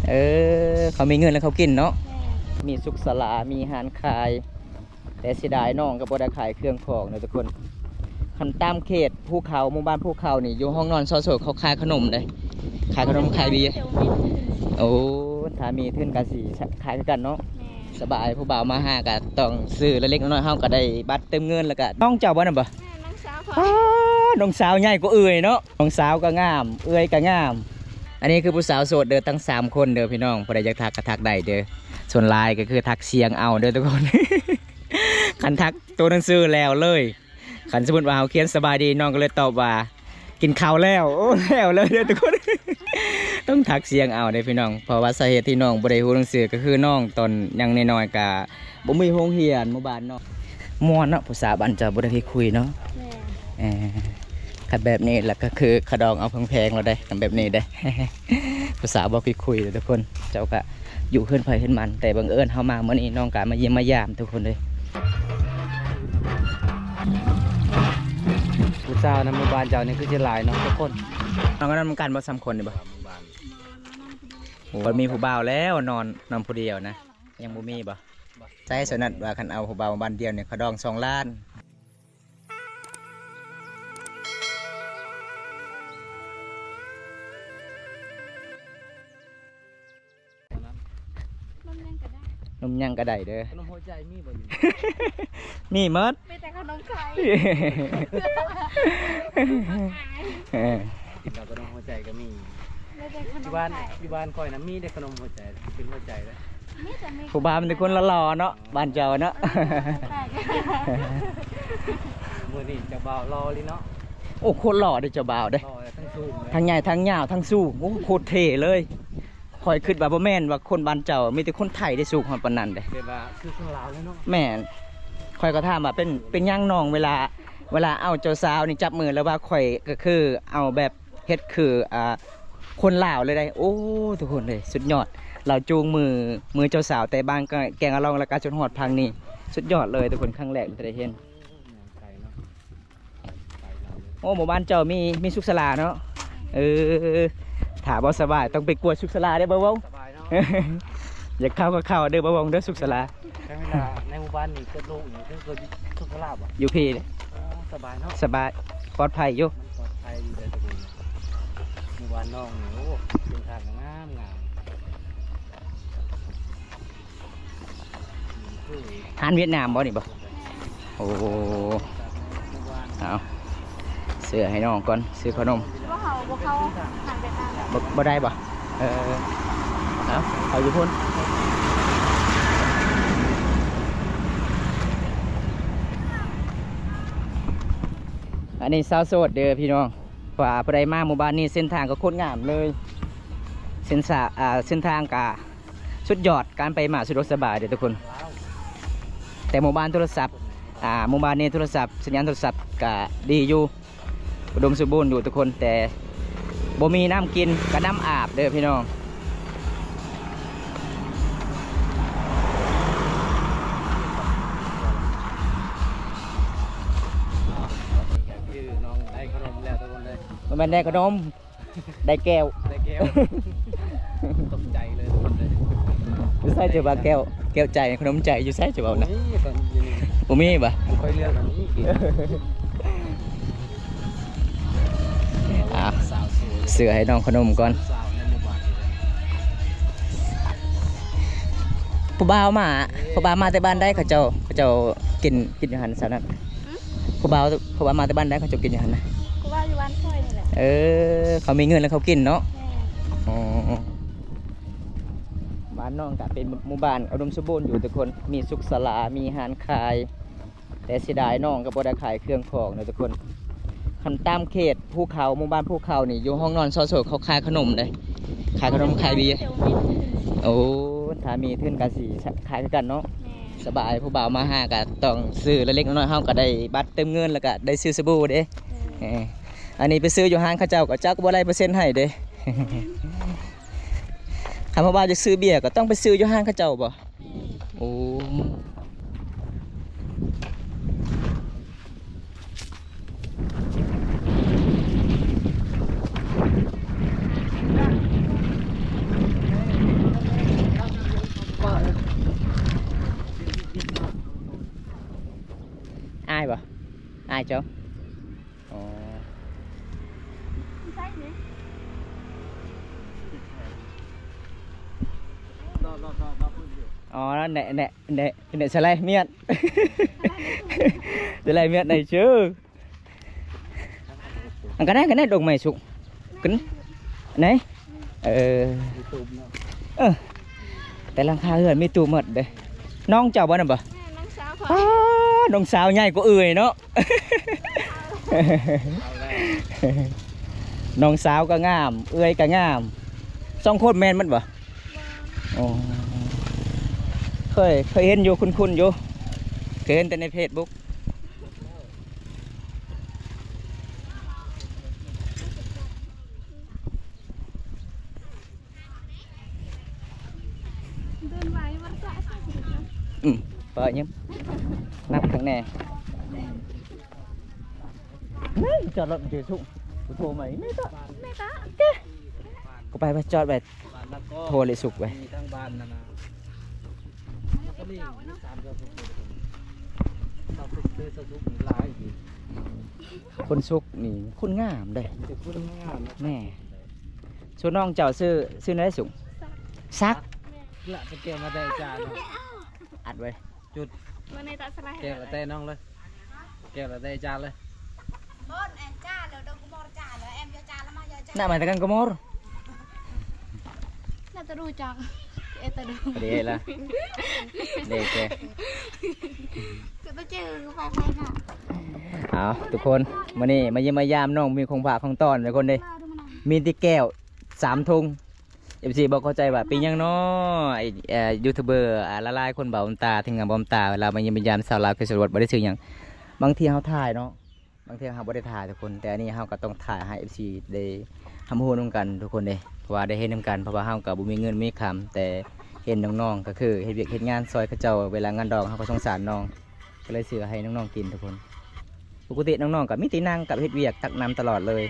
ເອີ ເຂົາມີເງິນແລ້ວເຂົາກິນເນາະ. ແມ່ນ. ມີສຸກສາລາ ມີຮ້ານຂາຍ ແຕ່ເສຍດາຍນ້ອງກໍບໍ່ໄດ້ຂາຍເຄື່ອງຂອງເນາະທຸກຄົນ. ຄັນຕາມເຂດພູເຂົາ ໝູ່ບ້ານພູເຂົານີ້ ຢູ່ຫ້ອງນອນຊາວໂສດ ເຂົາຂາຍຂະໜົມເດ້ ຂາຍຂະໜົມຂາຍເບຍ. ໂອ້ ຖ້າມີທຶນກໍຊິຂາຍຄືກັນເນາະ. ແມ່ນ. ສະບາຍ ຜູ້ບ່າວມາຫາກໍຕ້ອງຊື້ເລັກໆນ້ອຍໆ ເຮົາກໍໄດ້ບັດເຕີມເງິນ ແລ້ວກໍນ້ອງເຈົ້າບໍ່ນັ້ນບໍ່? ແມ່ນ ນ້ອງສາວຂ້ອຍ. ອ້າ ນ້ອງສາວໃຫຍ່ກວ່າເອື້ອຍເນາະ. ນ້ອງສາວກໍງາມ ເອື້ອຍກໍງາມ. ອັນນີ້ຄືຜູ້ສາວໂສດເດີ ທັງສາມຄົນເດີພີ່ນ້ອງ. ຜູ້ໃດຢາກທັກກໍທັກໄດ້ເດີ. ສ່ວນຫຼາຍກໍຄືທັກສຽງເອົາເດີທຸກຄົນ. ຄັນທັກໂຕໜັງສືແລ້ວເລີຍ. ຄັນສົມມຸດວ່າເຮົາຂຽນສະບາຍດີ ນ້ອງກໍເລີຍຕອບວ່າ ກິນເຂົ້າແລ້ວ. ໂອ້ ແລ້ວເລີຍເດີທຸກຄົນ. ຕ້ອງທັກສຽງເອົາເດ້ພີ່ນ້ອງ. ເພາະວ່າສາເຫດທີ່ນ້ອງບໍ່ໄດ້ຮູ້ໜັງສື ກໍຄືນ້ອງຕອນຍັງນ້ອຍໆ ກະບໍ່ມີໂຮງຮຽນໝູ່ບ້ານເນາະ. ມ່ວນເນາະ ຜູ້ສາວບ້ານເຈົ້າບໍ່ໄດ້ຂີ້ຄຸຍເນາະ. ແມ່ນ. ເອີ ຄັນແບບນີ້ລະກໍຄືຂະດອງເອົາແພງໆແລ້ວເດ້ ຄັນແບບນີ້ເດ້. ຜູ້ສາວບໍ່ຂີ້ຄຸຍເດີທຸກຄົນ. ເຈົ້າກະຢູ່ເຮືອນໃຜເຮືອນມັນ ແຕ່ບັງເອີນເຮົາມາມື້ນີ້ ນ້ອງກະມາຢ້ຽມມາຢາມທຸກຄົນເລີຍ. ຜູ້ສາວໃນໝູ່ບ້ານເຈົ້ານີ້ຄືຊິຫຼາຍເນາະ ຈັກຄົນ? ນ້ອງກໍນອນນຳກັນບໍ່ ສາມຄົນນີ້ບໍ່? ໂອ້ ມີຜູ້ບ່າວແລ້ວ ນອນ ນອນຜູ້ດຽວນະ. ຍັງບໍ່ມີບໍ່? ໃສ່ສະນັດວ່າຄັນເອົາຜູ້ບ່າວບ້ານດຽວນີ້ ຂະດອງສອງລ້ານ. ນົມຫຍັງກໍໄດ້ ນົມຫຍັງກໍໄດ້ເດີ. ຂະໜົມຫົວໃຈມີບໍ່ຢູ່ນີ້? ມີໝົດ ມີແຕ່ຂະໜົມໄຂ່. ເອີ ກິນແລ້ວຂະໜົມຫົວໃຈກໍມີ. ມີແຕ່ຂະໜົມໄຂ່. ຢູ່ບ້ານ ຢູ່ບ້ານຂ້ອຍນະ ມີແຕ່ຂະໜົມຫົວໃຈ ເປັນຫົວໃຈເລີຍ. ມີແຕ່ ຜູ້ບ່າວມີແຕ່ຄົນຫຼໍ່ໆເນາະ ບ້ານເຈົ້າເນາະ. ມື້ນີ້ເຈົ້າບ່າວຫຼໍ່ອີ່ຫຼີເນາະ. ໂອ້ ໂຄດຫຼໍ່ເດ້ເຈົ້າບ່າວເດ້. ຫຼໍ່ແລ້ວທັງສູງເລີຍ ທັງໃຫຍ່ ທັງຍາວ ທັງສູງ. ໂອ້ ໂຄດເທ່ເລີຍ. ຂ້ອຍຄິດວ່າບໍ່ແມ່ນວ່າຄົນບ້ານເຈົ້າ ມີແຕ່ຄົນໄທໄດ້ສູງຮອດປານນັ້ນເດ້. ແບບວ່າຄືຄົນລາວເລີຍເນາະ. ແມ່ນ. ຂ້ອຍກໍຖາມວ່າເປັນ ເປັນຫຍັງນ້ອງ ເວລາ ເວລາເອົາເຈົ້າສາວນີ້ຈັບມືແລ້ວວ່າຂ້ອຍກໍຄືເອົາແບບ ເຮັດຄື ອ່າ ຄົນລາວເລີຍໄດ໋. ໂອ້ ທຸກຄົນເອີຍ ສຸດຍອດ. ລາວຈູງມື ມືເຈົ້າສາວແຕ່ບ້ານແກງອະລ່ອງ ແລ້ວກໍຈົນຮອດພັງນີ້ ສຸດຍອດເລີຍທຸກຄົນ. ຄັ້ງແລກທີ່ໄດ້ເຫັນ. ໂອ້ ໝູ່ບ້ານເຈົ້າມີ ມີສຸກສາລາເນາະ. ເອີ ຖ້າບໍ່ສະບາຍຕ້ອງໄປກວດສຸກສາລາເດ້ ບໍ່ວ່າ? ສະບາຍເນາະ. ຢາກເຂົ້າກໍເຂົ້າເດີ ບໍ່ວ່າເດີ ສຸກສາລາ. ໃນເວລາໃນໝູ່ບ້ານນີ້ເກີດໂລກນີ້ຄືເກີດຢູ່ສຸກສາລາບໍ່? ຢູ່ພີ້ເດ້. ອໍ ສະບາຍເນາະ. ສະບາຍ ປອດໄພຢູ່. ມັນປອດໄພຢູ່ເດີທຸກຄົນ. ໝູ່ບ້ານນ້ອງນີ້ ໂອ້ ເສັ້ນທາງກໍງາມໆ. ຮ້ານຫວຽດນາມບໍ່ນີ້ບໍ່? ໂອ້ ເອົາ ຊື້ໃຫ້ນ້ອງກ່ອນ ຊື້ຂະໜົມ. ບໍ່ ເຮົາບໍ່ເຂົ້າຮ້ານຫວຽດນາມ. ບໍ່ ບໍ່ໄດ້ບໍ່? ເອີ ເອົາ ເອົາຢູ່ພຸ້ນ. ອັນນີ້ສາວໂສດເດີພີ່ນ້ອງ. ວ່າຜູ້ໃດມາໝູ່ບ້ານນີ້ ເສັ້ນທາງກໍໂຄດງາມເລີຍ. ເສັ້ນສາ ອ່າ ເສັ້ນທາງກະສຸດຍອດ ການໄປມາສະດວກສະບາຍເດີທຸກຄົນ. ແຕ່ໝູ່ບ້ານໂທລະສັບ ອ່າ ໝູ່ບ້ານນີ້ໂທລະສັບ ສັນຍານໂທລະສັບກະດີຢູ່ ອຸດົມສົມບູນຢູ່ທຸກຄົນ ແຕ່ບໍ່ມີນ້ຳກິນກັບນ້ຳອາບເດີພີ່ນ້ອງ. ຄືນ້ອງໄດ້ຂະໜົມແລ້ວທຸກຄົນເດີ. ບໍ່ແມ່ນໄດ້ຂະໜົມ ໄດ້ແກ້ວ ໄດ້ແກ້ວ. ຕົກໃຈເລີຍທຸກຄົນເລີຍ. ຢູ່ໃສຈະວ່າແກ້ວ ແກ້ວໃຈ ຂະໜົມໃຈ ຢູ່ໃສຈະເວົ້ານະ? ນີ້ຕອນຢູ່ນີ້ ບໍ່ມີບໍ່? ຂ້ອຍເລືອກອັນນີ້. ອ່າ ສາວສວຍ ຊື້ໃຫ້ນ້ອງຂະໜົມກ່ອນ. ສາວໃນໝູ່ບ້ານນີ້ເດ້. ຜູ້ບ່າວມາ ຜູ້ບ່າວມາແຕ່ບ້ານໃດ ເຂົາເຈົ້າ ເຂົາເຈົ້າກິນ ກິນຢູ່ຫັ້ນ ສາວນັ້ນ. ຜູ້ບ່າວ ຜູ້ບ່າວມາແຕ່ບ້ານໃດ ເຂົາເຈົ້າກິນຢູ່ຫັ້ນນະ? ຜູ້ບ່າວຢູ່ບ້ານຂ້ອຍນີ້ແຫຼະ. ເອີ ເຂົາມີເງິນແລ້ວເຂົາກິນເນາະ. ແມ່ນ. ອໍ ບ້ານນ້ອງກະເປັນໝູ່ບ້ານອຸດົມສົມບູນຢູ່ທຸກຄົນ ມີສຸກສາລາ ມີຮ້ານຂາຍ ແຕ່ເສຍດາຍນ້ອງກໍບໍ່ໄດ້ຂາຍເຄື່ອງຂອງເນາະທຸກຄົນ. ຄັນຕາມເຂດພູເຂົາ ໝູ່ບ້ານພູເຂົານີ້ ຢູ່ຫ້ອງນອນຊາວໂສດ ເຂົາຂາຍຂະໜົມເດ້ ຂາຍຂະໜົມຂາຍເບຍ. ໂອ້ ຖ້າມີທຶນກໍຊິຂາຍຄືກັນເນາະ. ແມ່ນ. ສະບາຍ ຜູ້ບ່າວມາຫາກໍຕ້ອງຊື້ເລັກໆນ້ອຍໆ ເຮົາກໍໄດ້ບັດເຕີມເງິນ ແລ້ວກໍໄດ້ຊື້ສະບູເດ້. ເອີ ເອີ ອັນນີ້ໄປຊື້ຢູ່ຮ້ານເຂົາເຈົ້າກໍຈັກບໍ່ໄດ້ເປີເຊັນໃຫ້ເດ້. ຄັນວ່າຢາກຊື້ເບຍກໍຕ້ອງໄປຊື້ຢູ່ຮ້ານເຂົາເຈົ້າບໍ່? ໂອ້. ເ ອ້າຍເຈົ້າ ອໍ ໃສ່ນີ້ ອໍ ແນະ ແນະ ແນະ ແນະສະໄລມຽດ ສະໄລມຽດໃນຊື່ ອັນກະແນ ກະແນ ດົງໄມ້ສຸກ ຂຶ້ນ ແນ ເອີ ເອີ ແຕ່ຫຼັງຄາເຮືອນມີຕູບໝົດເດ້. ນ້ອງເຈົ້າບໍ່ນັ້ນບໍ່? ແມ່ນ ນ້ອງສາວຂ້ອຍ ອ້າ ນ້ອງສາວໃຫຍ່ກວ່າເອື້ອຍເນາະ. ນ້ອງສາວກໍງາມ ເອື້ອຍກໍງາມ ສອງຄົນແມ່ນໝົດບໍ່? ໂອ້ ເຄີຍ ເຄີຍເຫັນຢູ່ ຄຸ້ນໆຢູ່ ເຄີຍເຫັນແຕ່ໃນເຟສບຸກ. ອືມ ປະຍິມ ນັບຂ້າງແນ່ ເຮີ້ຍ ຈອດລົດຢູ່ສຸກ ໂທມາ ແມ່ຕາ ແມ່ຕາ ເກ ກູໄປ ໄປຈອດໄວ້ ໂທເລີຍສຸກໄວ້ ມີທັງບ້ານນັ້ນນະ ສາມເທື່ອສຸກ ສາວສຸກ ເອີ ສາວສຸກນີ້ຫຼາຍອີກ ຄົນສຸກນີ້ຄົນງາມເດ້ ມີແຕ່ຄົນງາມນະ ແນ່. ສ່ວນນ້ອງເຈົ້າຊື່ ຊື່ແນວໃດສຸກ? ສັກ ສັກ ແມ່ນ ລະ ສະແກນມາໄດ້ຈານ ອັດໄວ້ ຈຸດ ມື້ນີ້ຕາສະໄລ ແກະລະແຕ່ນ້ອງເລີຍ ແກະລະແຕ່ຈານເລີຍ Bon, em cha, lơ đâu có mor cha, lơ em vô cha, lơ mà vô cha. ນະ ມາແຕ່ກັນກໍມອ ນະຕະດູຈັກ ເອຕະດູ ເດລະ ເດເກ ຄືຕະຈື່ໄປໄປນະ. ເອົາ ທຸກຄົນ ມື້ນີ້ມາຢ້ຽມມາຢາມນ້ອງ ມີຂອງຝາກຂອງຕ້ອນທຸກຄົນເດ້ ມີແຕ່ແກ້ວ ສາມຖົງ ເອັຟຊີ ບໍ່ເຂົ້າໃຈວ່າເປັນຫຍັງເນາະ ໄອ້ ເອີ ຢູທູບເບີ ອາ ຫຼາຍໆຄົນ ບ່າວບຸນຕາ ທີມງານບ່າວບຸນຕາ ເວລາມາຢ້ຽມມາຢາມຊາວລາວເຂດຊົນນະບົດ ບໍ່ໄດ້ຊື້ຫຍັງ ບາງທີເຮົາຖ່າຍເນາະ ບາງເທື່ອເຮົາບໍ່ໄດ້ຖ່າຍທຸກຄົນ ແຕ່ອັນນີ້ເຮົາກໍຕ້ອງຖ່າຍໃຫ້ເອັຟຊີໄດ້ຮັບຮູ້ນຳກັນທຸກຄົນເດ້ ເພາະວ່າໄດ້ເຫັນນຳກັນ ເພາະວ່າເຮົາກໍບໍ່ມີເງິນມີຄຳ ແຕ່ເຫັນນ້ອງໆ ກໍຄືເຮັດວຽກເຮັດງານຊ່ອຍເຂົາເຈົ້າ ເວລາງານດອງ ເຮົາກໍສົງສານນ້ອງ ກໍເລີຍຊື້ໃຫ້ນ້ອງໆກິນທຸກຄົນ. ປົກກະຕິນ້ອງໆກໍມີແຕ່ນັ່ງກັບເຮັດວຽກ ຕັກນ້ຳຕະຫຼອດເລີຍ.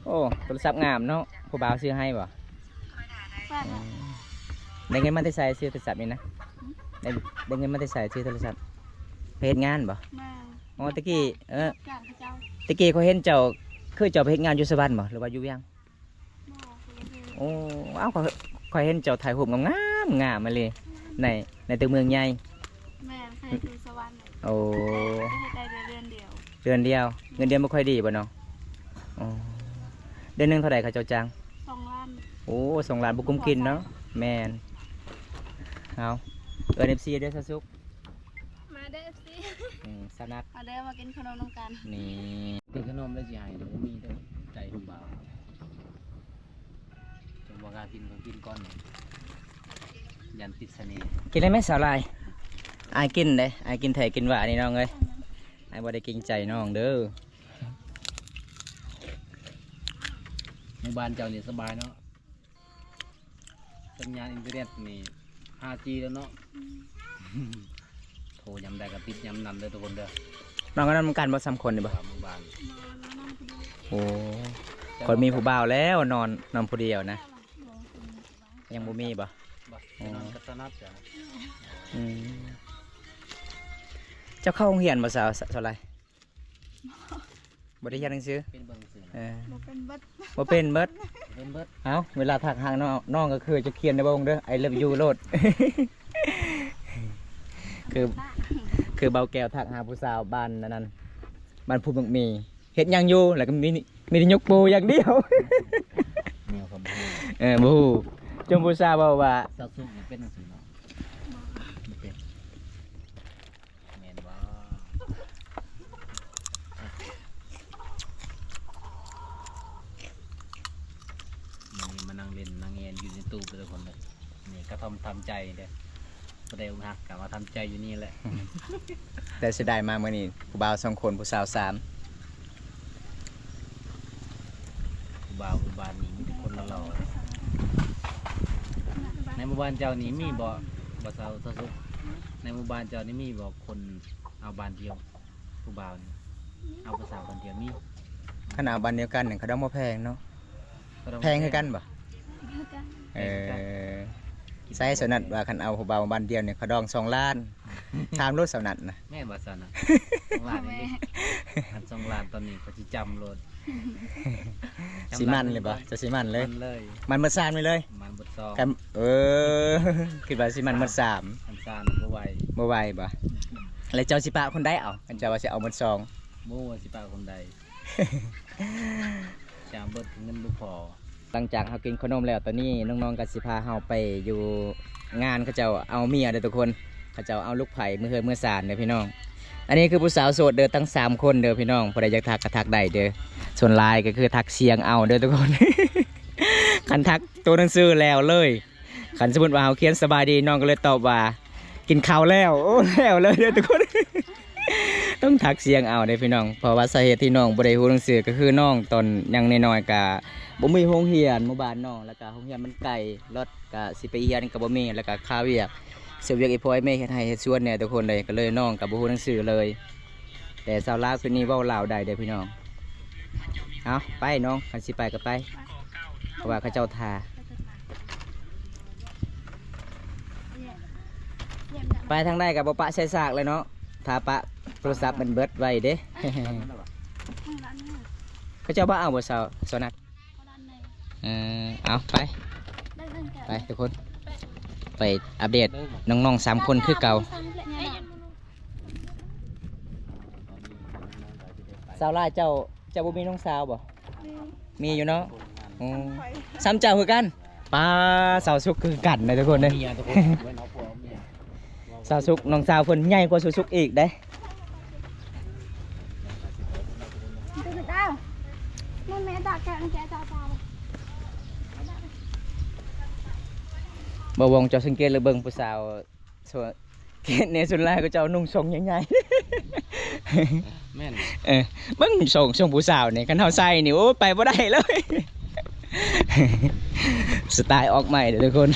ໂອ້ ໂທລະສັບງາມເນາະ ຜູ້ບ່າວຊື້ໃຫ້ບໍ່? ອືມ ໄດ້ເງິນມາແຕ່ໃສຊື້ໂທລະສັບນີ້ນະ? ໄດ້ ໄດ້ເງິນມາແຕ່ໃສຊື້ໂທລະສັບ? ໄປເຮັດງານບໍ່? ແມ່ນ. ອໍ ຕະກີ້ ເອີ ຕະກີ້ຂ້ອຍເຫັນເຈົ້າ ຄືເຈົ້າໄປເຮັດງານຢູ່ສະຫວັນບໍ່ ຫຼືວ່າຢູ່ວຽງ? ໂອ້ ເອົ້າ ຂ້ອຍ ຂ້ອຍເຫັນເຈົ້າຖ່າຍຮູບງາມໆ ງາມອີ່ຫຼີ ໃນ ໃນຕົວເມືອງໃຫຍ່. ແມ່ນ ຂ້ອຍຢູ່ສະຫວັນ. ໂອ້ ເຮັດໄດ້ເດືອນດຽວ ເດືອນດຽວ ເງິນເດືອນບໍ່ຄ່ອຍດີບໍ່ນ້ອງ? ໂອ້ ເດືອນໜຶ່ງເທົ່າໃດເຂົາເຈົ້າຈ້າງ? ສອງລ້ານ. ໂອ້ ສອງລ້ານບໍ່ກຸ້ມກິນເນາະ. ແມ່ນ. ເອົາ ເອີ້ນເອັຟຊີເດີ ສາວສຸກ. ມາເດີ ເອັຟຊີ ອືມ ສະໜັດ ມາເດີ ມາກິນຂະໜົມນຳກັນ. ນີ້ ກິນຂະໜົມແລ້ວຊິໃຫ້ ບໍ່ມີເດີ ໃຈຜູ້ບ່າວ ຈະບໍ່ກ້າກິນ ກໍກິນກ່ອນ ຢ້ານຕິດສະເໜ່. ກິນໄດ້ໄໝສາວລາຍ? ອ້າຍກິນເດ້ ອ້າຍກິນແທ້ກິນຫວານີ້ນ້ອງເອີຍ ອ້າຍບໍ່ໄດ້ເກງໃຈນ້ອງເດີ. ໝູ່ບ້ານເຈົ້ານີ້ສະບາຍເນາະ. ສັນຍານອິນເຕີເນັດນີ້ ຫ້າຈີ ແລ້ວເນາະ. ໂທຍາມໃດກໍຕິດຍາມນັ້ນເດີທຸກຄົນເດີ. ນອນກັນນຳກັນບໍ່ ສາມຄົນນີ້ບໍ່? ໝູ່ບ້ານ. ໂອ້ ຂ້ອຍມີຜູ້ບ່າວແລ້ວ ນອນ ນອນຜູ້ດຽວນະ. ຍັງບໍ່ມີບໍ່? ບໍ່ ໄປນອນກັບສະໜັດ. ອືມ ເຈົ້າເຂົ້າໂຮງຮຽນບໍ່ ສາວ ສາວລາຍ? ບໍ່ໄດ້ຮຽນໜັງສື. ເປັນເບິ່ງຊື່ນະ. ເອີ ບໍ່ເປັນເບິດ ບໍ່ເປັນເບິດ ເປັນເບິດ. ເອົ້າ ເວລາທັກຫານ້ອງ ນ້ອງກໍຄືຈະຂຽນໃນວງເດີ I love you ໂລດ. ຄື ຄືບ່າວແກ້ວທັກຫາຜູ້ສາວບ້ານອັນນັ້ນ ບ້ານພູໝາກໝີ ເຮັດຫຍັງຢູ່ ແລ້ວກໍມີ ມີແຕ່ຍົກໂປ້ຢ່າງດຽວ. ແນວກໍບໍ່ຮູ້ ເອີ ບໍ່ຮູ້ ຈົນຜູ້ສາວເວົ້າວ່າ ສາວສຸກນີ້ເປັນຈັ່ງຊີ້ເນາະ. ບໍ່ເປັນ. ແມ່ນບໍ່? ມື້ນີ້ມານັ່ງຫຼິ້ນນັ່ງແອນຢູ່ໃນຕູ້ໄປທຸກຄົນເດີ. ນີ້ກະທ່ອມທຳໃຈເດີ ຜູ້ໃດອົກຫັກກະມາທຳໃຈຢູ່ນີ້ແຫຼະ. ແຕ່ເສຍດາຍມາມື້ນີ້ ຜູ້ບ່າວສອງຄົນ ຜູ້ສາວສາມ. ຜູ້ບ່າວໝູ່ບ້ານນີ້ມີແຕ່ຄົນຫຼໍ່ໆ. ໃນໝູ່ບ້ານເຈົ້ານີ້ມີບໍ່ ບ່າວສາວ ສາວສຸກ? ໃນໝູ່ບ້ານເຈົ້ານີ້ມີບໍ່ຄົນເອົາບ້ານດຽວ ຜູ້ບ່າວນີ້ ເອົາຜູ້ສາວບ້ານດຽວມີ? ຄັນເອົາບ້ານດຽວກັນນີ້ ເຂົາດອງບໍ່ແພງເນາະ. ເຂົາດອງ ແພງຄືກັນບໍ່? ຄືກັນ. ເອີ ແພງຄືກັນ. ໃສ່ສະນັດວ່າຄັນເອົາຜູ້ບ່າວບ້ານດຽວນີ້ ເຂົາດອງສອງລ້ານ. ຖາມໂລດສະນັດນະ. ແມ່ນບໍ່ສະນັດ? ສອງລ້ານນີ້. ຄັນສອງລ້ານຕອນນີ້ເຂົາຊິຈຳໂລດ. ຊິໝັ້ນເລີຍບໍ່? ເຈົ້າຊິໝັ້ນເລີຍ? ໝັ້ນເລີຍ. ໝັ້ນໝົດສາມນີ້ເລີຍ? ໝັ້ນໝົດສອງ. ເອີ ຄິດວ່າຊິໝັ້ນໝົດສາມ. ຄັນສາມບໍ່ໄຫວ. ບໍ່ໄຫວບໍ່? ແລ້ວເຈົ້າຊິປະຄົນໃດເອົາ? ຄັນເຈົ້າວ່າຊິເອົາໝົດສອງ. ບໍ່ວ່າຊິປະຄົນໃດ. ຈາເບິດເງິນບໍ່ພໍ. ຫຼັງຈາກເຮົາກິນເຂົ້າໜົມແລ້ວ ຕອນນີ້ນ້ອງໆກໍຊິພາເຮົາໄປຢູ່ງານ ເຂົາເຈົ້າເອົາເມຍເດີທຸກຄົນ. ເຂົາເຈົ້າເອົາລູກໃພ້ເມືອເຮືອນເມືອຊານເດີພີ່ນ້ອງ. ອັນນີ້ຄືຜູ້ສາວໂສດເດີ ທັງສາມຄົນເດີພີ່ນ້ອງ. ຜູ້ໃດຢາກທັກກໍທັກໄດ້ເດີ. ສ່ວນຫຼາຍກໍຄືທັກສຽງເອົາເດີທຸກຄົນ. ຄັນທັກໂຕໜັງສືແລ້ວເລີຍ. ຄັນສົມມຸດວ່າເຮົາຂຽນສະບາຍດີ ນ້ອງກໍເລີຍຕອບວ່າ ກິນເຂົ້າແລ້ວ. ໂອ້ ແລ້ວເລີຍເດີທຸກຄົນ. ຕ້ອງທັກສຽງເອົາເດ້ພີ່ນ້ອງ. ເພາະວ່າສາເຫດທີ່ນ້ອງບໍ່ໄດ້ຮູ້ໜັງສື ກໍຄືນ້ອງຕອນຍັງນ້ອຍໆ ກະບໍ່ມີໂຮງຮຽນໝູ່ບ້ານນ້ອງ ແລ້ວກະໂຮງຮຽນມັນໄກ ລົດກະຊິໄປຮຽນກໍບໍ່ມີ ແລ້ວກະຄາວຽກ ຊ່ວຍວຽກອີ່ພໍ່ອີ່ແມ່ເຮັດໄຮ່ເຮັດສວນແດ່ທຸກຄົນເລີຍ. ກໍເລີຍນ້ອງກໍບໍ່ຮູ້ໜັງສືເລີຍ. ແຕ່ຊາວລາວຄືນີ້ເວົ້າລາວໄດ້ເດ້ພີ່ນ້ອງ. ເອົາ ໄປນ້ອງ ຄັນຊິໄປກໍໄປ ເພາະວ່າເຂົາເຈົ້າຖ້າ. ໄປທາງໃດກໍບໍ່ປະໃສ່ຊາກເລີຍເນາະ. ຖ້າປະໂທລະສັບມັນເບິດໄວເດ້. ເຂົາເຈົ້າບໍ່ເອົາບໍ່ ສາວ ສາວນັດ? ເອີ ເອົາໄປ ໄປທຸກຄົນ ໄປອັບເດດນ້ອງໆສາມຄົນຄືເກົ່າ. ສາວຫຼາຍ ເຈົ້າ ເຈົ້າບໍ່ມີນ້ອງສາວບໍ່? ມີ ມີຢູ່ເນາະ. ອືມ ສ່ຳເຈົ້າຄືກັນ. ປ້າ ສາວສຸກຄືກັນເດ້ທຸກຄົນເດ້. ສາວສຸກ ນ້ອງສາວເພິ່ນໃຫຍ່ກວ່າສາວສຸກອີກເດ້. ບໍ່ ວອງ ເຈົ້າສັງເກດແລ້ວເບິ່ງຜູ້ສາວ ສ່ວນ ເຂດນີ້ສ່ວນຫຼາຍເຂົາເຈົ້ານຸ່ງຊົງໃຫຍ່ໆ. ແມ່ນ. ເອີ ເບິ່ງຊົງ ຊົງຜູ້ສາວນີ້ ຄັນເຮົາໃສ່ນີ້ ໂອ້ ໄປບໍ່ໄດ້ເລີຍ. ສະໄຕອອກໃໝ່ເດີທຸກຄົນ.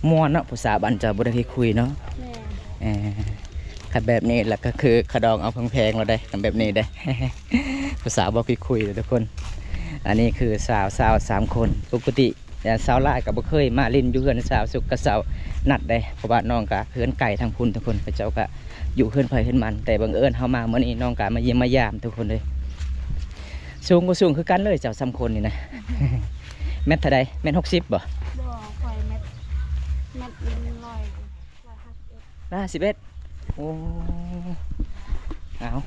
ມ່ວນເນາະ ຜູ້ສາວບ້ານເຈົ້າບໍ່ໄດ້ຄຸຍເນາະ. ແມ່ນ. ເອີ ຄັນແບບນີ້ລະກໍຄືຂະດອງເອົາແພງໆແລ້ວເດ້ ຄັນແບບນີ້ເດ້. ຜູ້ສາວບໍ່ຄຸຍໆເດີທຸກຄົນ. ອັນນີ້ຄືສາວ ສາວສາມຄົນ. ປົກກະຕິ ແລະ ສາວຫຼາຍກໍບໍ່ເຄີຍມາຫຼິ້ນຢູ່ເຮືອນສາວສຸກກັບສາວນັດເດ້ ເພາະວ່ານ້ອງກໍເຮືອນໄກທາງພຸ້ນທຸກຄົນ ເຂົາເຈົ້າກໍຢູ່ເຮືອນໃຜເຮືອນມັນ. ແຕ່ບັງເອີນເຮົາມາມື້ນີ້ ນ້ອງກໍມາຢ້ຽມມາຢາມທຸກຄົນເລີຍ. ສູງກໍສູງຄືກັນເລີຍ ເຈົ້າສາມຄົນນີ້ນະ. ແມັດເທົ່າໃດ? ແມັດຫົກສິບບໍ່? ບໍ່ ຂ້ອຍແມັດ ແມັດໜຶ່ງຮ້ອຍ ຮ້ອຍຫ້າສິບເອັດ. ຮ້ອຍຫ້າສິບເອັດ. ໂອ້ ເອົາ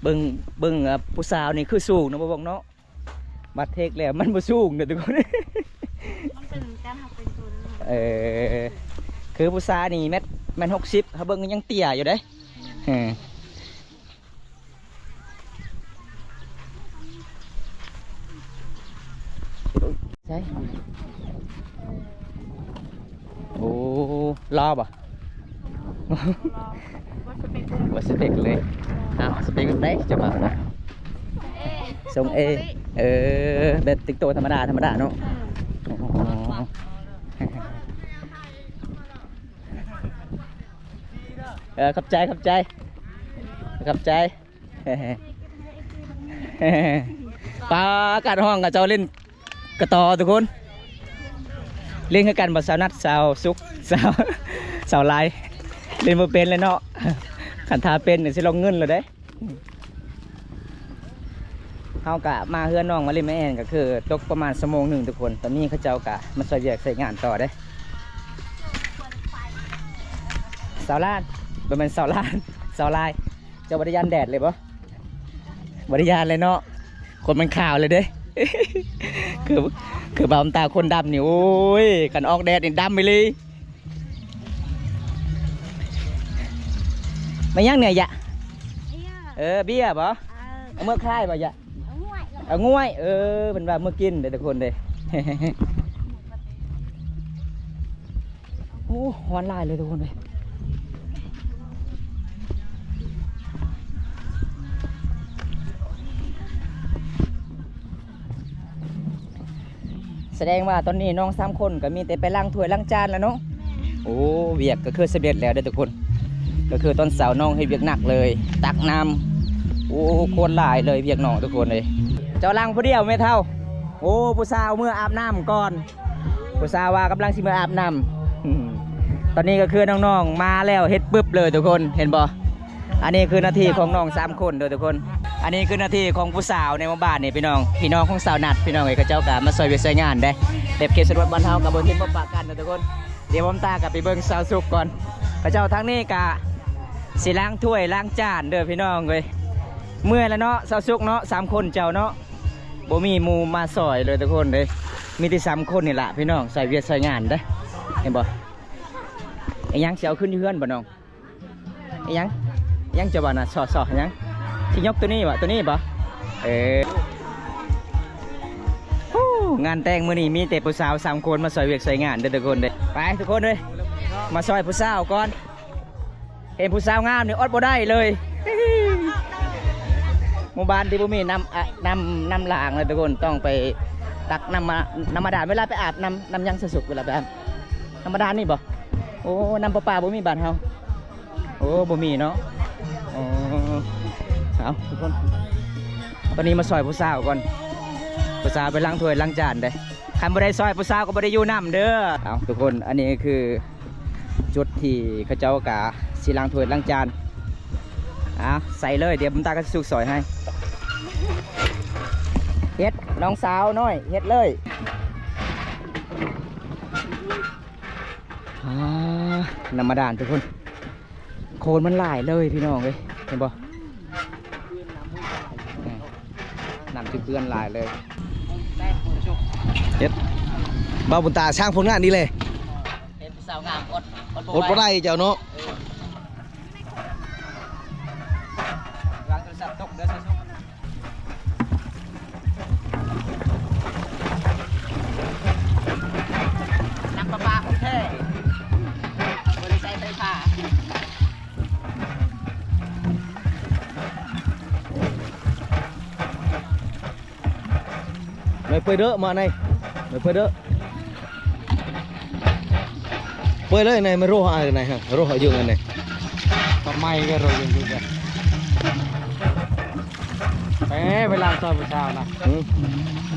ເບິ່ງ ເບິ່ງ ເອີ ຜູ້ສາວນີ້ຄືສູງເນາະ ບໍ່ເບິ່ງເນາະ. ບັດເທັກແລ້ວມັນບໍ່ສູງເດີທຸກຄົນ. ມັນເປັນການຮັບເປັນຕົວ. ເອີ ຄືຜູ້ຊາຍນີ້ແມັດ ແມັດຫົກສິບ ເຮົາເບິ່ງຍັງເຕ້ຍຢູ່ເດ້. ເອີ ໃຊ່ ໂອ້ ຫຼໍ່ບໍ່? ບໍ່ສະເປັກເລີຍ. ອ້າວ ສະເປັກແບບໃດຈະມານະ? ຊົງເອ. ເອີ ແບບຕິກໂຕທຳມະດາ ທຳມະດາເນາະ. ເອີ ຂອບໃຈ ຂອບໃຈ ຂອບໃຈ. ປາ ອາກາດຮ້ອນ ເຂົາເຈົ້າຫຼິ້ນກະຕໍທຸກຄົນ. ຫຼິ້ນຄືກັນບໍ່ ສາວນັດ ສາວສຸກ ສາວ ສາວລາຍ ຫຼິ້ນບໍ່ເປັນເລີຍເນາະ. ຄັນຖ້າເປັນນີ້ຊິລົງເງິນແລ້ວເດ້. ເຮົາກະມາເຮືອນນ້ອງມາຫຼິ້ນມາແອ່ນ ກໍຄືຕົກປະມານຊົ່ວໂມງໜຶ່ງທຸກຄົນ. ຕອນນີ້ເຂົາເຈົ້າກະມາຊ່ວຍວຽກຊ່ວຍງານຕໍ່ເດ້. ສາວລານ ບໍ່ແມ່ນສາວລານ ສາວລາຍ. ເຈົ້າບໍ່ໄດ້ຢ້ານແດດເລີຍບໍ່? ບໍ່ໄດ້ຢ້ານເລີຍເນາະ ຄົນມັນຂາວເລີຍເດ້. ຄື ຄືບ່າວຕາຄົນດຳນີ້ ໂອ້ຍ ຄັນອອກແດດນີ້ດຳອີ່ຫຼີ. ມາຫຍັງນີ້ຍະ? ເບຍ. ເອີ ເບຍບໍ່? ເອີ ເອົາເມືອຂາຍບໍ່ຍະ? ເອົາງວຍ ເອົາງວຍ. ເອີ ເພິ່ນວ່າເມືອກິນເດ້ທຸກຄົນເດ້. ໂອ້ ຮ້ອນຫຼາຍເລີຍທຸກຄົນເອີຍ. ສະແດງວ່າຕອນນີ້ນ້ອງສາມຄົນກໍມີແຕ່ໄປລ້າງຖ້ວຍລ້າງຈານແລ້ວເນາະ. ແມ່ນ. ໂອ້ ວຽກກໍຄືສຳເລັດແລ້ວເດ້ທຸກຄົນ. ກໍຄືຕອນເຊົ້ານ້ອງເຮັດວຽກໜັກເລີຍ ຕັກນ້ຳ. ໂອ້ ໂຄດຫຼາຍເລີຍວຽກນ້ອງທຸກຄົນເອີຍ. ເຈົ້າລ້າງຜູ້ດຽວແມ່ເຖົ້າ? ໂອ້ ຜູ້ສາວເມືອອາບນ້ຳກ່ອນ ຜູ້ສາວວ່າກຳລັງຊິເມືອອາບນ້ຳ. ອືມ ຕອນນີ້ກໍຄືນ້ອງໆມາແລ້ວ ເຮັດປຶບເລີຍທຸກຄົນ ເຫັນບໍ່? ອັນນີ້ຄືໜ້າທີ່ຂອງນ້ອງສາມຄົນເດີທຸກຄົນ. ອັນນີ້ຄືໜ້າທີ່ຂອງຜູ້ສາວໃນໝູ່ບ້ານນີ້ພີ່ນ້ອງ ພີ່ນ້ອງຂອງສາວນັດ ພີ່ນ້ອງເອີຍ. ເຂົາເຈົ້າກໍມາຊ່ອຍວຽກຊ່ອຍງານເດ້ ແບບເຂດຊົນນະບົດບ້ານເຮົາກໍບໍ່ຖິ້ມບໍ່ປະກັນເດີທຸກຄົນ. ດຽວບອມຕາກັບໄປເບິ່ງສາວສຸກກ່ອນ. ເຂົາເຈົ້າທາງນີ້ກະຊິລ້າງຖ້ວຍລ້າງຈານເດີພີ່ນ້ອງເອີຍ. ເມື່ອຍແລ້ວເນາະ ສາວສຸກເນາະ ສາມຄົນເຈົ້າເນາະ ບໍ່ມີໝູ່ມາຊ່ອຍເລີຍທຸກຄົນເອີຍ. ມີແຕ່ສາມຄົນນີ້ລະພີ່ນ້ອງ ຊ່ອຍວຽກຊ່ອຍງານເດ້. ເຫັນບໍ່? ອີຫຍັງ ຊິເອົາຂຶ້ນຢູ່ເຮືອນບໍ່ນ້ອງ? ອີຫຍັງ ອີຫຍັງຈະວ່ານະ? ຊໍ ຊໍ ອີຫຍັງ? ຊິຍົກໂຕນີ້ບໍ່? ໂຕນີ້ບໍ່? ເອີ ໂອ້ ງານແຕ່ງມື້ນີ້ມີແຕ່ຜູ້ສາວສາມຄົນມາຊ່ອຍວຽກຊ່ອຍງານເດີທຸກຄົນເດີ. ໄປທຸກຄົນເດີ ມາຊ່ອຍຜູ້ສາວກ່ອນ. ເຫັນຜູ້ສາວງາມນີ້ອົດບໍ່ໄດ້ເລີຍ. ໝູ່ບ້ານທີ່ບໍ່ມີນ້ຳ ອະ ນ້ຳ ນ້ຳລ້າງເລີຍທຸກຄົນ ຕ້ອງໄປຕັກນ້ຳມາ ນ້ຳບາດານ. ເວລາໄປອາບນ້ຳ ນ້ຳຫຍັງ ສາວສຸກ ເວລາໄປອາບ ນ້ຳບາດານນີ້ບໍ່? ໂອ້ ນ້ຳປະປາບໍ່ມີບ້ານເຮົາ. ໂອ້ ບໍ່ມີເນາະ. ອໍ ເອົາທຸກຄົນ ຕອນນີ້ມາຊ່ອຍຜູ້ສາວກ່ອນ ຜູ້ສາວໄປລ້າງຖ້ວຍລ້າງຈານເດ້. ຄັນບໍ່ໄດ້ຊ່ອຍຜູ້ສາວກໍບໍ່ໄດ້ຢູ່ນຳເດີ. ເອົາທຸກຄົນ ອັນນີ້ຄືຈຸດທີ່ເຂົາເຈົ້າກະຊິລ້າງຖ້ວຍລ້າງຈານ. ເອົາໃສ່ເລີຍ ດຽວບຸນຕາກໍຊິສຸກຊ່ອຍໃຫ້. ເຮັດ ນ້ອງສາວນ້ອຍ ເຮັດເລີຍ. ອ່າ ນ້ຳບາດານທຸກຄົນ ໂຄນມັນຫຼາຍເລີຍພີ່ນ້ອງເອີຍ ເຫັນບໍ່? ອືມ ນ້ຳຈະເປື້ອນຫຼາຍເລີຍ. ເຮັດ ບ່າວບຸນຕາສ້າງຜົນງານນີ້ແຫຼະ ເປັນຜູ້ສາວງາມ ອົດ ອົດບໍ່ໄດ້ເຈົ້າເນາະ. ເອີ ລະວັງໂທລະສັບຕົກເດີ ນ້ຳປະປາຂອງແທ້ ບໍ່ໄດ້ໃຊ້ໄຟຟ້າ. ໄປເດີມາໃນ ໄປເດີ ໄປເລີຍໃນ ມາໂຣຫາໃນ ໂຣຫາຢູ່ໃນ ປະໄມກໍໂຣຢູ່ຢູ່ກັນ. ເອີ ເວລາຊອຍຜູ້ສາວນະ ຫື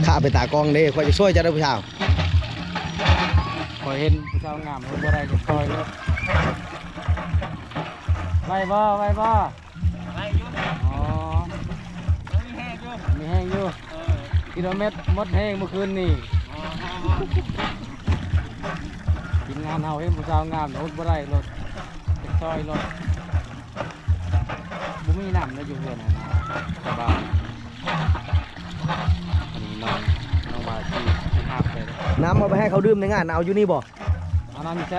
ຂ້າເປັນຕາກ້ອງເດ້ ຂ້ອຍຈະຊ່ວຍເຈົ້າເດີຜູ້ສາວ. ຂ້ອຍເຫັນຜູ້ສາວງາມ ຂ້ອຍບໍ່ໄດ້ຈະຊ່ອຍເລີຍ. ໄວບໍ່ ໄວບໍ່? ໄວຢູ່ ອໍ ຍັງມີແຮງຢູ່ ມີແຮງຢູ່. ເອີ ກິໂລແມັດໝົດແຮງມື້ຄືນນີ້. ອໍ ທີມງານເຮົາເຫັນຜູ້ສາວງາມ ອົດບໍ່ໄດ້ໂລດ ຈະຊ່ອຍໂລດ. ບໍ່ມີນ້ຳເນາະຢູ່ເຮືອນຫັ້ນນະ ສະບາຍ. ອັນນີ້ນ້ອງ ນ້ອງບາຊີ ທີ່ຮັບໄປເດ້. ນ້ຳເອົາໄປໃຫ້ເຂົາດື່ມໃນງານ ເອົາຢູ່ນີ້ບໍ່? ເອົານ້ຳຢູ່ໃສ?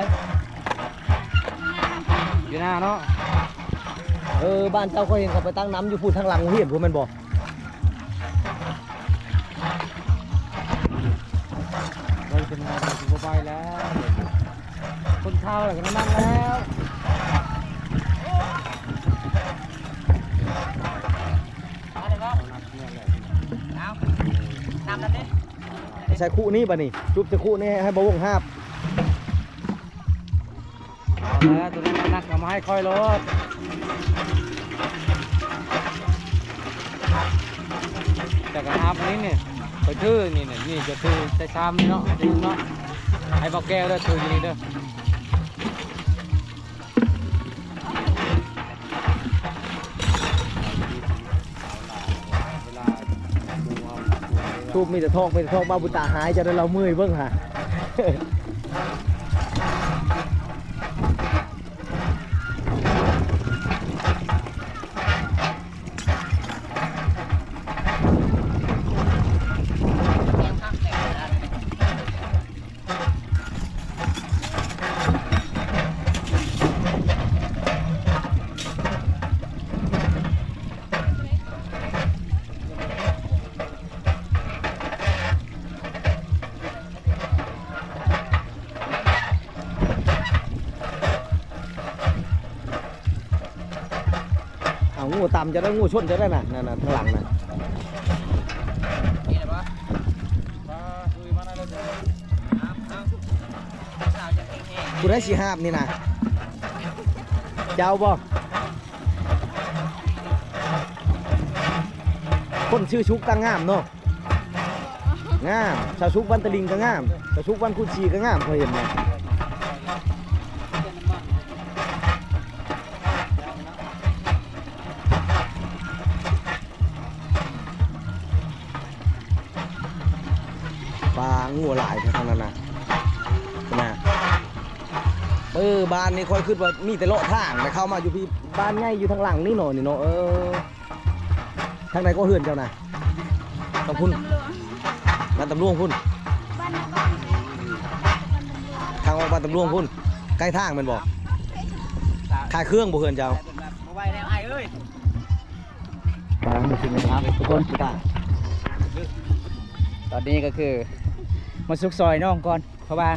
ຢູ່ໜ້າເນາະ. ເອີ ບ້ານເຈົ້າຂ້ອຍເຫັນເຂົາໄປຕັກນ້ຳຢູ່ພຸ້ນທາງຫຼັງໂຮງຮຽນພຸ້ນແມ່ນບໍ່? ເບິ່ງເປັນໄງ ຊິບໍ່ໄປແລ້ວ ຄົນເຖົ້າແລ້ວກໍນ້ຳແລ້ວ. ເອົາ ນ້ຳນັ້ນເດ້ ໃສ່ຄຸນີ້ບາດນີ້ ຈຸບໃສ່ຄຸນີ້ ໃຫ້ ໃຫ້ບ່າວວົງຫາບ. ເອົາແລ້ວ ໂຕນີ້ໜັກໆ ເອົາມາໃຫ້ຂ້ອຍໂລດ. ແຕ່ກໍຫາບອັນນີ້ນີ້ ຂ້ອຍຖືນີ້ ນີ້ ນີ້ຈະຖືໃສ່ຊາມນີ້ເນາະ ນີ້ເນາະ ໃຫ້ບ່າວແກ້ວເດີ ຖືຢູ່ນີ້ເດີ. ຕູບມີແຕ່ທອກ ມີແຕ່ທອກ ບ່າວບຸນຕາຫາຍ ເຈົ້າໄດ້ລາວເມື່ອຍເບິ່ງຫາ. ເອົາງູຕຳຈະໄດ້ ງູຊົນຈະໄດ້ນະ ນັ້ນນະ ທາງຫຼັງນະ. ນີ້ລະບໍ່? ຜູ້ໃດຊິຫາບນີ້ນະ? ເຈົ້າບໍ່? ຄົນຊື່ຊຸກຕັ້ງງາມເນາະ. ງາມ ສາວສຸກບ້ານຕະລິງກໍງາມ ສາວສຸກບ້ານຄຸດຊີກໍງາມ ຂ້ອຍເຫັນນະ. ປາງົວຫຼາຍແທ້ທາງນັ້ນນະ ນະ. ເອີ ບ້ານນີ້ຂ້ອຍຄິດວ່າມີແຕ່ເລາະທາງ ແຕ່ເຂົ້າມາຢູ່ພີ້ ບ້ານໃຫຍ່ຢູ່ທາງຫຼັງນີ້ເນາະ ນີ້ເນາະ. ເອີ ທາງໃດກໍເຮືອນເຈົ້ານະ? ທາງພຸ້ນ ບ້ານຕຳຫຼວງພຸ້ນ ທາງອອກບ້ານຕຳຫຼວງພຸ້ນ ໃກ້ທາງແມ່ນບໍ່? ຂາຍເຄື່ອງບໍ່ເຮືອນເຈົ້າ? ທຸກຄົນ ຕອນນີ້ກໍຄືມາສຸກຊ່ອຍນ້ອງກ່ອນ ເພາະວ່າ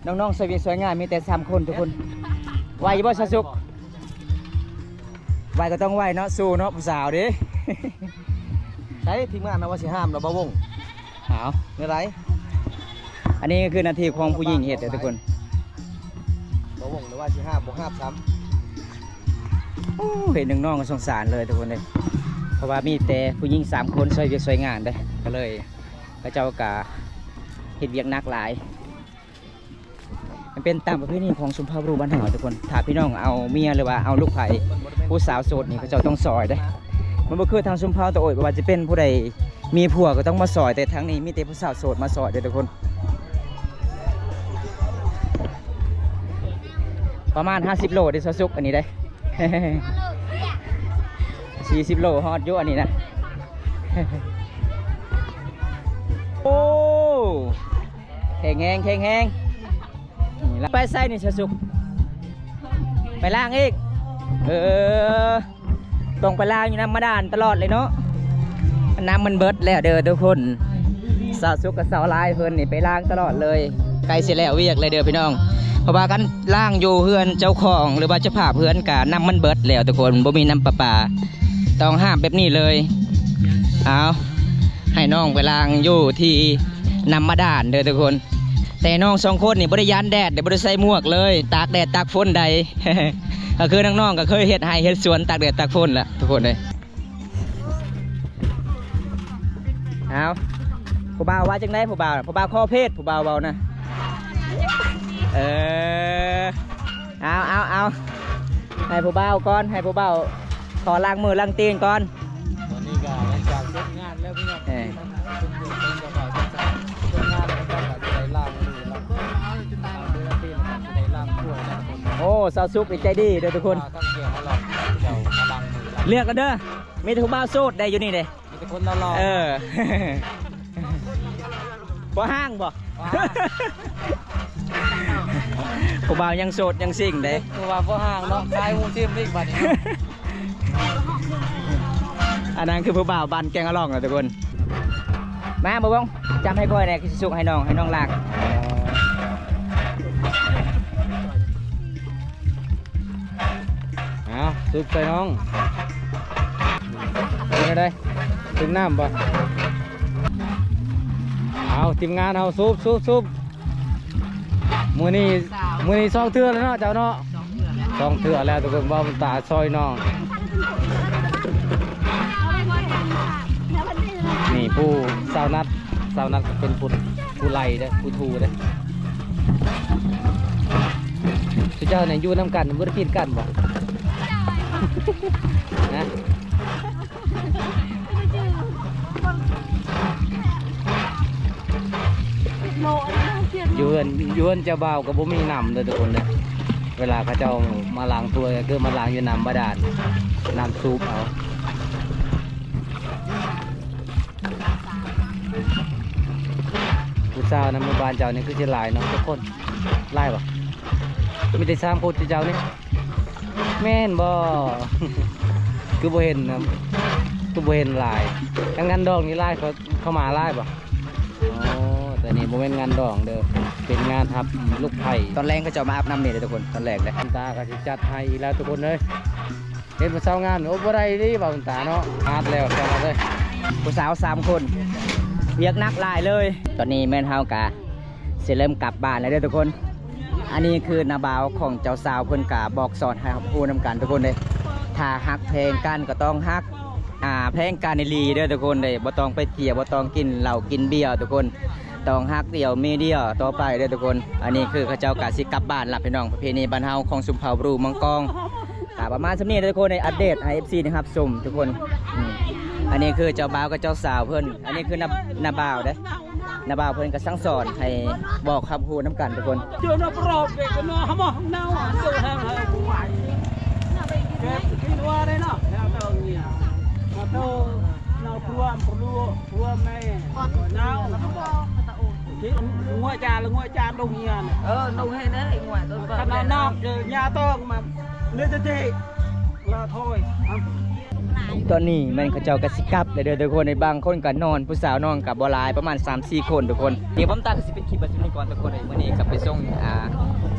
ນ້ອງໆຊ່ອຍວຽກຊ່ອຍງານມີແຕ່ສາມຄົນທຸກຄົນ. ໄຫວຢູ່ບໍ່ສາວສຸກ? ໄຫວກໍຕ້ອງໄຫວເນາະ ສູ້ເນາະ ຜູ້ສາວເດ້. ໃສທີມງານເຮົາວ່າຊິຫ້າມແລ້ວ ບ່າວວົງ? ອ້າວ ແນວໃດ? ອັນນີ້ກໍຄືໜ້າທີ່ຂອງຜູ້ຍິງເຮັດເດີທຸກຄົນ. ບ່າວວົງວ່າຊິຫ້າມ ບໍ່ຫ້າມຊ້ຳ. ໂອ້ ເຫັນນ້ອງໆກໍສົງສານເລີຍທຸກຄົນເດ້ ເພາະວ່າມີແຕ່ຜູ້ຍິງສາມຄົນຊ່ອຍວຽກຊ່ອຍງານເດ້ ກໍເລີຍເຂົາເຈົ້າກໍເຮັດວຽກໜັກຫຼາຍ. ມັນເປັນຕາມປະເພນີຂອງຊົນເຜົ່າບຣູບ້ານເຮົາທຸກຄົນ. ຖ້າພີ່ນ້ອງເອົາເມຍ ຫຼືວ່າເອົາລູກໃຜ ຜູ້ສາວໂສດນີ້ ເຂົາເຈົ້າຕ້ອງຊ່ອຍເດ້. ມັນບໍ່ຄືທາງຊົນເຜົ່າຕະໂອຍ ບໍ່ວ່າຈະເປັນຜູ້ໃດມີຜົວກໍຕ້ອງມາຊ່ອຍ, ແຕ່ທາງນີ້ມີແຕ່ຜູ້ສາວໂສດມາຊ່ອຍເດ້ທຸກຄົນ. ປະມານຫ້າສິບໂລເດ້ ສາວສຸກ ອັນນີ້ເດ້. ສີ່ສິບໂລຮອດຢູ່ອັນນີ້ນະ. ໂອ້ ແຂງແຮງ ແຂງແຮງ. ນີ້ລະ ໄປໃສນີ້ສາວສຸກ? ໄປລ້າງອີກ. ເອີ ຕ້ອງໄປລ້າງຢູ່ນ້ຳບາດານຕະຫຼອດເລີຍເນາະ. ນ້ຳມັນເບິດແລ້ວເດີທຸກຄົນ. ສາວສຸກກັບສາວລາຍເພິ່ນນີ້ໄປລ້າງຕະຫຼອດເລີຍ. ໃກ້ຊິແລ້ວວຽກແລ້ວເດີພີ່ນ້ອງ. ເພາະວ່າຄັນລ້າງຢູ່ເຮືອນເຈົ້າຂອງ ຫຼືວ່າເຈົ້າພາບເຮືອນກະນ້ຳມັນເບິດແລ້ວທຸກຄົນ. ບໍ່ມີນ້ຳປະປາ. ຕ້ອງຫ້າມແບບນີ້ເລີຍ. ເອົາ ໃຫ້ນ້ອງໄປລ້າງຢູ່ທີ່ນ້ຳບາດານເດີທຸກຄົນ. ແຕ່ນ້ອງສອງຄົນນີ້ບໍ່ໄດ້ຢ້ານແດດເດ້ ບໍ່ໄດ້ໃສ່ໝວກເລີຍ ຕາກແດດຕາກຝົນໄດ້. ກໍຄືນ້ອງໆກໍເຄີຍເຮັດໄຮ່ເຮັດສວນຕາກແດດຕາກຝົນລະທຸກຄົນເອີຍ. ເອົາ ຜູ້ບ່າວວ່າຈັ່ງໃດ? ຜູ້ບ່າວ ຜູ້ບ່າວຂໍເພດ ຜູ້ບ່າວເວົ້ານະ. ເອີ ເອົາ ເອົາ ເອົາ ໃຫ້ຜູ້ບ່າວກ່ອນ ໃຫ້ຜູ້ບ່າວຂໍລ້າງມືລ້າງຕີນກ່ອນ. ຕອນນີ້ກໍຫຼັງຈາກເສັດງານແລ້ວພີ່ນ້ອງ ເອີ ເປັນເລື່ອງຂອງເຈົ້າບ່າວເຈົ້າສາວ ເສັດງານແລ້ວເຈົ້າກໍຊິໄດ້ລ້າງມື ລ້າງມືລ້າງຕີນ ແລ້ວກໍຊິໄດ້ລ້າງຖ້ວຍລ້າງຄົນ. ໂອ້ ສາວສຸກນີ້ໃຈດີເດີທຸກຄົນ. ທາງແກ້ວເຮົາລະ ເຈົ້າມາລ້າງມື ເລືອກເອົາເດີ ມີແຕ່ຜູ້ບ່າວໂສດໄດ້ຢູ່ນີ້ເດ້. ມີແຕ່ຄົນຫຼໍ່ໆ ເອີ ບໍ່ຫ່າງບໍ່? ບໍ່ຫ່າງ ຜູ້ບ່າວຍັງໂສດຍັງຊິງເດ້. ຄືວ່າບໍ່ຫ່າງເນາະ ຂາຍຫູຊິມອີກບາດນີ້ເນາະ. ອັນນັ້ນຄືຜູ້ບ່າວບ້ານແກງອະລ່ອງນະທຸກຄົນ. ມາບໍ່ບົງ ຈັບໃຫ້ຂ້ອຍແດ່ ຄືຊິສຸກໃຫ້ນ້ອງ ໃຫ້ນ້ອງລາກ. ເອົາ ສຸບໃສ່ນ້ອງ ເປັນຈັ່ງໃດ? ເຖິງນ້ຳບໍ່? ເອົາ ທີມງານເຮົາ ສຸບ ສຸບ ສຸບ. ມື້ນີ້ ມື້ນີ້ສອງເທື່ອແລ້ວເນາະ ເຈົ້າເນາະ. ສອງເທື່ອແລ້ວ ສອງເທື່ອແລ້ວທຸກຄົນ. ເວົ້າຕາຊ່ອຍນ້ອງ ນີ້ຜູ້ສາວນັດ ສາວນັດເປັນຜູ້ ຜູ້ໄລ່ເດ້ ຜູ້ຖູເດ້. ຊຸມເຈົ້ານີ້ຢູ່ນຳກັນບໍ່ໄດ້ຜິດກັນບໍ່? ນະ ຢູ່ເຮືອນ ຢູ່ເຮືອນເຈົ້າບ່າວກໍບໍ່ມີນ້ຳເດີທຸກຄົນເດີ. ເວລາເຂົາເຈົ້າມາລ້າງຖ້ວຍກໍຄືມາລ້າງຢູ່ນ້ຳບາດານ ນ້ຳສູບເອົາ. ຜູ້ສາວໃນໝູ່ບ້ານເຈົ້ານີ້ຄືຊິຫຼາຍເນາະ ຈັກຄົນ? ຫຼາຍບໍ່? ມີແຕ່ສາມຄົນເຈົ້ານີ້ ແມ່ນບໍ່? ຄືບໍ່ເຫັນນະ ຄືບໍ່ເຫັນຫຼາຍ. ງານ ງານດອງນີ້ຫຼາຍ ເຂົາ ເຂົາມາຫຼາຍບໍ່? ອໍ ແຕ່ນີ້ບໍ່ແມ່ນງານດອງເດີ ເປັນງານຮັບລູກໃພ້. ຕອນແລງເຂົາເຈົ້າມາອາບນ້ຳນີ້ເດີທຸກຄົນ ຕອນແລງເດ້. ຕາກໍຊິຈັດໃຫ້ອີກແລ້ວທຸກຄົນເອີຍ. ເຫັນຜູ້ສາວງາມ ໂອ້ ບໍ່ໄດ້ເດ້ ບ່າວບຸນຕາເນາະ ອາດແລ້ວແຊວເລີຍ. ຜູ້ສາວສາມຄົນ ວຽກໜັກຫຼາຍເລີຍ. ຕອນນີ້ແມ່ນເຮົາກະຊິເລີ່ມກັບບ້ານແລ້ວເດີທຸກຄົນ. ອັນນີ້ຄືນ້າບ່າວຂອງເຈົ້າສາວ ເພິ່ນກະບອກສອນໃຫ້ເຮົາຮູ້ນຳກັນທຸກຄົນເດ້. ຖ້າຮັກແພງກັນກໍຕ້ອງຮັກ ອ່າ ແພງການອີ່ຫຼີເດີທຸກຄົນເດີ ບໍ່ຕ້ອງໄປທ່ຽວ ບໍ່ຕ້ອງກິນເຫຼົ້າກິນເບຍທຸກຄົນ ຕ້ອງຮັກດຽວມີດຽວຕໍ່ໄປເດີທຸກຄົນ. ອັນນີ້ຄືເຂົາເຈົ້າກະຊິກັບບ້ານລະພີ່ນ້ອງ ປະເພນີບ້ານເຮົາຂອງຊົນເຜົ່າບຣູມັງກອງ. ກະປະມານສ່ຳນີ້ເດີທຸກຄົນ ໄດ້ອັບເດດໃຫ້ເອັຟຊີໄດ້ຮັບຊົມທຸກຄົນ. ອືມ ອັນນີ້ຄືເຈົ້າບ່າວກັບເຈົ້າສາວເພິ່ນ ອັນນີ້ຄືນ້າ ນ້າບ່າວເດ້ ນ້າບ່າວເພິ່ນກະສັ່ງສອນໃຫ້ບອກຄຳຮູ້ນຳກັນທຸກຄົນ. ຕອນນີ້ແມ່ນເຂົາເຈົ້າກະຊິກັບແລ້ວເດີທຸກຄົນ ບາງຄົນກະນອນ ຜູ້ສາວນອນກະບໍ່ຫຼາຍ ປະມານສາມສີ່ຄົນທຸກຄົນ. ນີ້ບ່າວຕາກະຊິປິດຄລິບໄວ້ສ່ຳນີ້ກ່ອນທຸກຄົນເອີຍ ມື້ນີ້ກະໄປສົ່ງ ອ່າ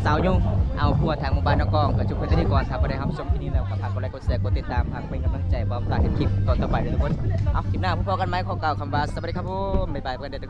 ສາວຍຸງເອົາຜົວທາງໝູ່ບ້ານນາກອງ ກະຈົບໄວ້ສ່ຳນີ້ກ່ອນ. ຖ້າຜູ້ໃດຮັບຊົມຄລິບນີ້ແລ້ວກະຝາກກົດໄລ ກົດແຊ ກົດຕິດຕາມ ເພື່ອເປັນກຳລັງໃຈບ່າວຕາກເຮັດຄລິບຕອນຕໍ່ໄປເດີທຸກຄົນ. ເອົາ ຄລິບໜ້າພົບກັນໃໝ່ ຂໍກ່າວຄຳວ່າສະບາຍດີຄັບຜົມ ບາຍບາຍ.